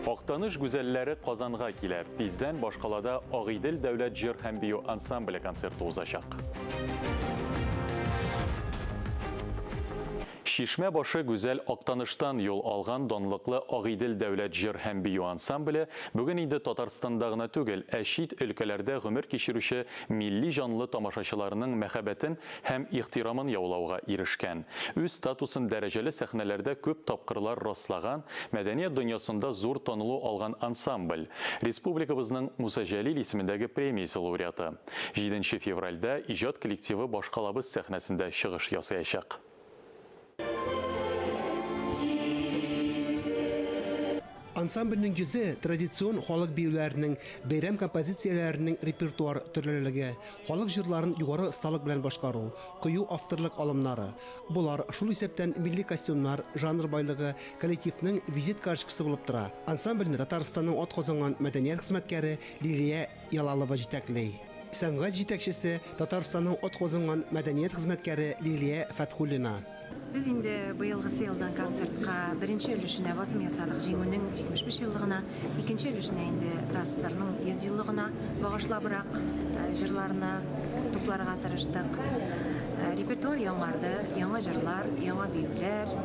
Актаныш гүзәлләре Казанга килә. Тиздән башкалада Агыйдел дәүләт җыр һәм бию ансамбле концерты узачак. Чишмә башы гүзәл Актаныштан юл алган данлыклы Агыйдел дәүләт җыр һәм бию ансамбле бүген инде Татарстанда гына түгел, ә чит өлкәләрдә гомер кичерүче милли җанлы тамашачыларының мәхәббәтен һәм ихтирамын яулауга ирешкән. Үз статусын дәрәҗәле сәхнәләрдә күп тапкырлар раслаган, мәдәният дөньясында зур танылу алган ансамбль, республикабызның Муса Җәлил исемендәге премиясе лауреаты. Җиденче февральдә иҗат коллективы башкалабыз сәхнәсендә чыгыш ясаячак. Ансамбльнең йөзе, традицион халык биюләренең, бәйрәм композицияләренең репертуар төрлелеге, халык җырларын югары осталык белән башкару, кыю авторлык алымнары. Болар, шул исәптән милли костюмнар, жанр байлыгы, коллективның визит карточкасы булып тора. Ансамбльне Татарстанның атказанган мәдәният хезмәткәре Лилия Ялалова җитәкли. Сәнгать җитәкчесе, Татарстанның атказанган мәдәният хезмәткәре Лилия Фәтхуллина. Без инде быелгысы елдан концертка беренче өлешенә басым ясадык, Җиңүнең 75 еллыгына, икенче өлешенә инде ТАССРның 100 еллыгына багышлабрак җырларны тупларга тырыштык. Репертуар яңарды, яңа җырлар, яңа биюләр.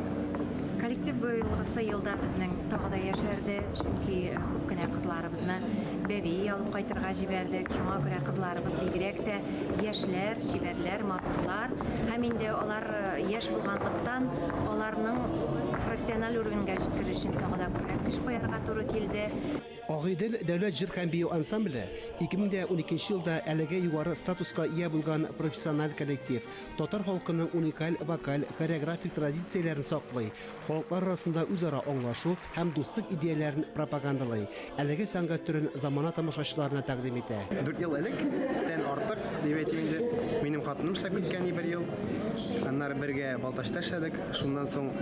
Коллектив быелгысы елда безнең тагы да яшәрде, чөнки күп кенә кызларыбызны бәби алып кайтырга җибәрдек. Шуңа күрә кызларыбыз бигрәк тә яшьләр, чибәрләр, матурлар. Һәм инде алар яшь булганлыктан, аларның профессиональ уровеньгә җиткерер өчен тагы да күбрәк көч куярга туры килде. Агыйдел дәүләт җыр һәм бию ансамбле 2012 елда әлеге югары статуска ия булган профессиональ коллектив, татар халкының уникаль вокаль, хореографик традицияләрен саклый, халыклар арасында үзара аңлашу һәм дуслык идеяләрен пропагандалый, әлеге сәнгать төрен замана тамашачыларына тәкъдим итә. Дүрт ел элек, тән артык, дип әйтим инде, минем хатыным эшләп киткән бер ел. Аннары бергә Балтачта эшләдек. Шуннан соң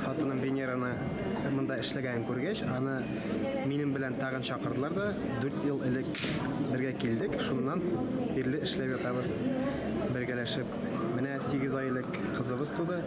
хатыным Венераны монда эшләгәнен күргәч, аны минем белән тагын чакырдылар да, дүрт ел элек бергә килдек. Шуннан бирле эшләп ятабыз бергәләшеп. Менә 8 ай элек кызыбыз туды.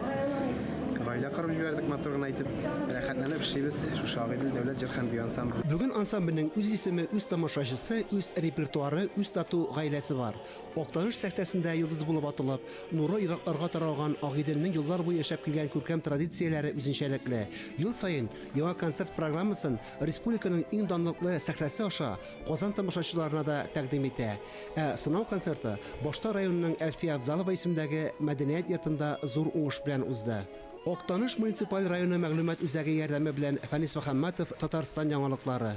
Гаилә корып җибәрдек матур гына итеп. Рәхәтләнеп эшлибез шушы Агыйдел дәүләт җыр һәм бию ансамбле. Бүген ансамбльнең үз исеме, үз тамашачысы, үз репертуары, үз тату гаиләсе бар. Актаныш сәхнәсендә йолдыз булып атылып, нуры еракларга таралган Агыйделнең еллар буе яшәп килгән күркәм традицияләре үзенчәлекле. Ел саен яңа концерт программасын республиканың иң данлыклы сәхнәсе аша Казан тамашачыларына да тәкъдим итә. Ә сынау концерты башта районның Әлфия Авзалова исемендәге мәдәният йортында зур уңыш белән узды. Актаныш муниципаль районы мәгълүмат үзәге ярдәме белән Фәнис Мөхәммәтов, Татарстан яңалыклары.